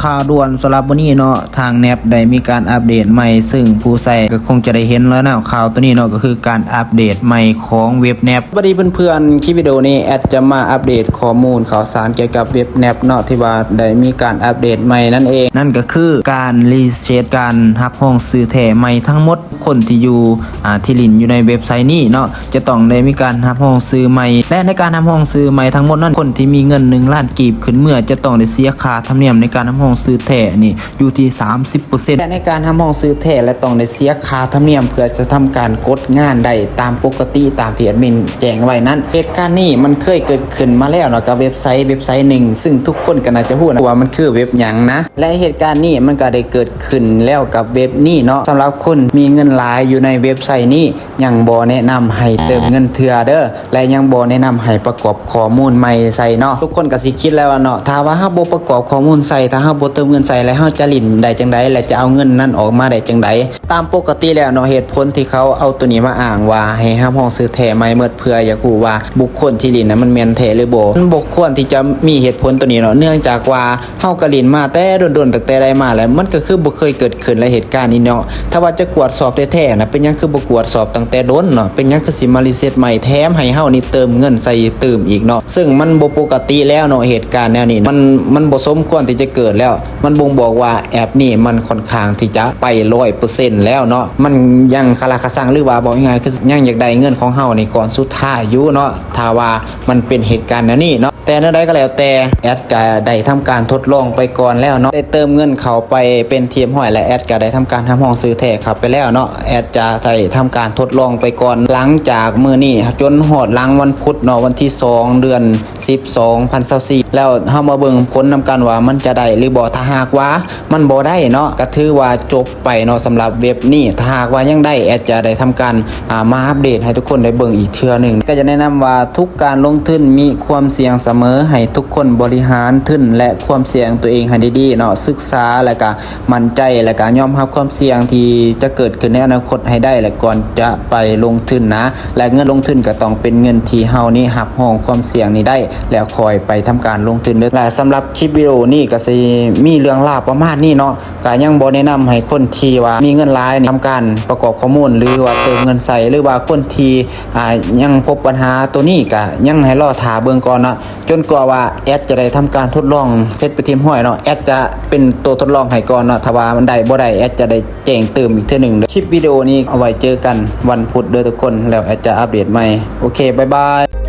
ຂ່າວດ່ວນສຳລັບມື້ນີ້ເນາະ ທາງ NAP ໄດ້ມີການອັບເດດໃໝ່ ຊຶ່ງຜູ້ໃຊ້ກໍຄົງຈະໄດ້ເຫັນແລ້ວເນາະ ຂ່າວໂຕນີ້ເນາະ ກໍຄືການອັບເດດໃໝ່ຂອງເວັບ NAP. ສະບາຍດີເພື່ອນໆ ຄລິບວິດີໂອນີ້ແອັດຈະມາອັບເດດຂໍ້ມູນຂ່າວສານກ່ຽວກັບເວັບ NAP ເນາະ ທີ່ວ່າໄດ້ມີການອັບເດດໃໝ່ນັ້ນເອງ ນັ້ນກໍຄືການ reset ການຮັບຮອງຊື່ແທ້ໃໝ່ທັງໝົດ ຄົນທີ່ຢູ່ ອາ ທີ່ຫຼິ້ນຢູ່ໃນເວັບໄຊນີ້ເນາະ ຈະຕ້ອງໄດ້ມີການຮັບຮອງຊື່ໃໝ່ ແລະ ໃນການຮັບຮອງຊື່ໃໝ່ທັງໝົດນັ້ນ ຄົນທີ່ມີເງິນໜຶ່ງລ້ານກີບຂຶ້ນເມືອ ຈະຕ້ອງໄດ້ເສຍຄ່າທຳນຽມໃນການຮັບຮອງຊື່ແທ້ນີ້ຢູ່ທີ່ສາມສິບເປີເຊັນ ແລະ ໃນການຮັບຮອງຊື່ແທ້ ແລະ ຕ້ອງໄດ້ເສຍຄ່າທຳນຽມ ເພື່ອຈະທຳການກົດງານໄດ້ຕາມປົກກະຕິ ຕາມທີ່ແອັດມິນແຈ້ງໄວ້ນັ້ນ. ເຫດການນີ້ມັນເຄີຍເກີດຂຶ້ນມາແລ້ວເນາະ ກັບເວັບໄຊ ເວັບໄຊໜຶ່ງ ຊຶ່ງທຸກຄົນກໍໜ້າຈະຮູ້ນະວ່າມັນຄືເວັບຫຍັງນະ ແລະ ເຫດການນີ້ມັນກໍໄດ້ເກີດຂຶ້ນແລ້ວກັບເວັບນີ້ເນາະ. ສຳລັບຄົນມີເງິນຫຼາຍຢູ່ໃນເວັບໄຊນີ້ ຍັງບໍ່ແນະນຳໃຫ້ເຕີມເງິນເທື່ອເດີ ແລະ ຍັງບໍ່ແນະນຳໃຫ້ປະກອບຂໍ້ມູນໃໝ່ໃສ່ເນາະ. ທຸກຄົນກໍຊິຄິດແລ້ວວ່າເນາະ ຖ້າວ່າເຮົາບໍ່ປະກອບຂໍ້ມູນໃສ່ ຖ້າເຮົາບໍ່ເຕີມເງິນໃສ່ ແລ້ວເຮົາຈະຫຼິ້ນໄດ້ຈັ່ງໃດ ແລະ ຈະເອົາເງິນນັ້ນອອກມາໄດ້ຈັ່ງໃດ? ຕາມປົກກະຕິແລ້ວເນາະ ເຫດຜົນທີ່ເຂົາເອົາໂຕນີ້ມາອ້າງວ່າໃຫ້ຮັບຮອງຊື່ແທ້ໃໝ່ໝົດ ເພື່ອຢາກຮູ້ວ່າບຸກຄົນທີ່ຫຼິ້ນນະ ມັນແມ່ນແທ້ຫຼືບໍ່? ມັນບໍ່ຄວນທີ່ຈະມີເຫດຜົນໂຕນີ້ເນາະ ເນື່ອງຈາກວ່າ ເຮົາກໍຫຼິ້ນມາແຕ່ດົນໆ ຕັ້ງແຕ່ໃດມາແລ້ວ ມັນກໍຄືບໍ່ເຄີຍເກີດຂຶ້ນ ແລະ ເຫດການນີ້ເນາະ ຖ້າວ່າຈະກວດສອບແທ້ໆນະ ເປັນຫຍັງຄືບໍ່ກວດສອບຕັ້ງແຕ່ດົນເນາະ? ເປັນຫຍັງຄືຊິມາຣີເຊັດໃໝ່ ແຖມໃຫ້ເຮົານີ້ເຕີມເງິນໃສ່ຕື່ມອີກເນາະ? ເຊິ່ງມັນບໍ່ປົກກະຕິແລ້ວເນາະ ເຫດການແນວນີ້ ມັນ ມັນບໍ່ສົມຄວນທີ່ຈະເກີດແລ້ວ ມັນບົ່ງບອກວ່າແອັບນີ້ມັນຂ້ອນຂ້າງທີ່ຈະໄປຮ້ອຍເປີເຊັນແລ້ວເນາະ ມັນຍັງຄາລາຄາຊັງ ຫຼືວ່າເວົ້າງ່າຍໆ ຄືຍັງຢາກໄດ້ເງິນຂອງເຮົານີ້ກ່ອນສຸດທ້າຍຢູ່ເນາະ ຖ້າວ່າມັນເປັນເຫດການແນວນີ້ເນາະ. ແຕ່ແນວໃດກໍແລ້ວແຕ່ ແອັດກໍໄດ້ທຳການທົດລອງໄປກ່ອນແລ້ວເນາະ ໄດ້ເຕີມເງິນເຂົ້າໄປເປັນທີ່ຮຽບຮ້ອຍ ແລະ ແອັດກໍໄດ້ທຳການຮັບຮອງຊື່ແທ້ເຂົ້າໄປແລ້ວເນາະ. ແອັດຈະໄດ້ທຳການທົດລອງໄປກ່ອນ ຫຼັງຈາກມື້ນີ້ຈົນຮອດຫຼັງວັນພຸດເນາະ ວັນທີສອງ ເດືອນສິບ ສອງພັນຊາວສີ່ ແລ້ວເຮົາມາເບິ່ງຜົນນຳກັນວ່າມັນຈະໄດ້ຫຼືບໍ່. ຖ້າຫາກວ່າມັນບໍ່ໄດ້ເນາະ ກໍຖືວ່າຈົບ ໄປເນາະ ສຳລັບເວັບນີ້. ຖ້າຫາກວ່າຍັງໄດ້ ແອັດຈະໄດ້ທຳການ ອາ ມາອັບເດດໃຫ້ທຸກຄົນໄດ້ເບິ່ງອີກເທື່ອໜຶ່ງ. ກໍຈະແນະນຳວ່າທຸກການລົງທຶນມີຄວາມສ່ຽງສະເໝີ, ໃຫ້ທຸກຄົນບໍລິຫານທຶນ ແລະ ຄວາມສ່ຽງຕົວເອງໃຫ້ດີໆເນາະ, ສຶກສາ ແລະ ກະໝັ້ນໃຈ ແລະ ກະຍອມຮັບຄວາມສ່ຽງທີ່ຈະເກີດຂຶ້ນໃນອະນາຄົດໃຫ້ໄດ້ ແລະ ກ່ອນຈະໄປລົງທຶນນະ. ແລະ ເງິນລົງທຶນກໍຕ້ອງເປັນເງິນທີ່ເຮົານີ້ຮັບຮອງຄວາມສ່ຽງນີ້ໄດ້ ແລ້ວຄ່ອຍໄປທຳການລົງທຶນເດີ້. ແລະ ສຳລັບຄລິບວິດີໂອນີ້ກໍຊິມີເລື່ອງລາວປະມານນີ້ເນາະ. ກະຍັງບໍ່ແນະນຳໃຫ້ຄົນທີ່ວ່າມີເງິນຫຼາຍນີ້ທຳການປະກອບຂໍ້ມູນ ຫຼືວ່າເຕີມເງິນໃສ່ ຫຼືວ່າຄົນທີ່ ອາ ຍັງພົບບັນຫາໂຕນີ້ ກະຍັງໃຫ້ລໍຖ້າເບິ່ງກ່ອນເນາະ ຈົນກວ່າວ່າແອັດຈະໄດ້ທຳການທົດລອງເສັດໄປທີ່ຮຽບຮ້ອຍເນາະ. ແອັດຈະເປັນໂຕທົດລອງໃຫ້ກ່ອນເນາະ ຖ້າວ່າມັນໄດ້ບໍ່ໄດ້ ແອັດຈະໄດ້ແຈ້ງຕື່ມອີກເທື່ອໜຶ່ງເດີ້. ຄລິບວິດີໂອນີ້ເອົາໄວ້ເຈີກັນວັນພຸດເດີ້ທຸກຄົນ ແລ້ວແອັດຈະອັບເດດໃໝ່. ໂອເຄ ບາຍບາຍ.